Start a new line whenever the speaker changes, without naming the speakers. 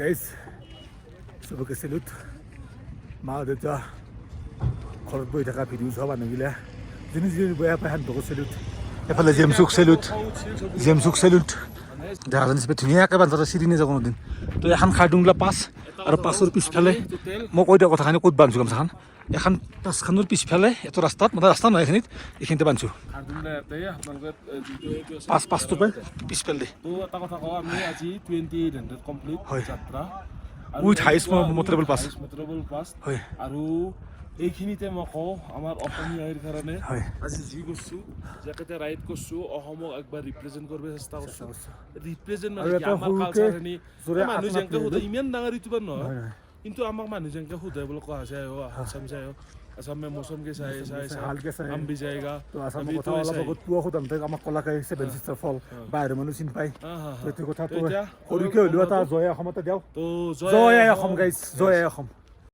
Guys, চবকে salute. মা দেউতা ঘৰত বহি থকা ভিডিঅ' চোৱা মানুহগিলা, যোনে যোনে বেয়া পায়, সিহঁতকো চেলুট। এফালে জেমচুক চেলুট, জেমচুক চেলুট। জাহাজ হিচাপে ধুনীয়াকৈ বান্ধা চিৰি নাযায় কোনোদিন। তো এখন খাৰদুংলা পাছ আৰু পাছৰ পিছফালে মই কৈ দিওঁ কথাখিনি, ক'ত বান্ধছো গামোচাখন। এখন পাছখনৰ পিছফালে এইটো ৰাস্তাত, মানে ৰাস্তা নহয়, এইখিনিত, এইখিনিতে বান্ধছো।
খাৰদুংলা ইয়াতে আপোনালোকে যিটো এইটো আছে।
পাছটোৰ পৰা পিছফালে।
তো এটা কথা কওঁ, আমি আজি 2800 কমপ্লিট যাত্ৰা।
With highest motorable pass.
Motorable pass. আৰু এইখিনিতে মই কওঁ, আমাৰ অসমীয়াৰ কাৰণে আজি যি কৰিছোঁ, জেকেটে ৰাইড কৰিছোঁ, অসমক একবাৰ ৰিপ্ৰেজেণ্ট কৰিব চেষ্টা কৰিছোঁ। ৰিপ্ৰেজেণ্ট মানে
আৰু
কি,
এটা
আমাৰ
সৰুকে
কালচাৰখিনি
জোৰে
মানুহ
আত্মা
যেনেকে
প্ৰিয়।
সোধে, ইমান ডাঙৰ ইউটিউবাৰ নহয়,
নহয়।
কিন্তু আমাক মানুহ যেনেকে সোধে, বোলে কোৱা আছে আहो, আছাম से आयो, असम में मौसम कैसा है, ऐसा ऐसा।
हाल कैसा है?
हम भी जाएगा।
তো আছামৰ
আমি
কথা
তো
অলপ
এসাই।
আগত পুৱা সোধামতে আমাক কলাকে ছেভেন চিষ্টাৰ ফল, বাহিৰৰ মানুহ চিনি পায়।
হা, হা, হা।
তো এইটো কথাটো
তো এতিয়া
সৰুকে হ'লেও এটা জয় অসমতে দিয়ক।
তো
জয় আই অসম গাইজ, জয় আই অসম।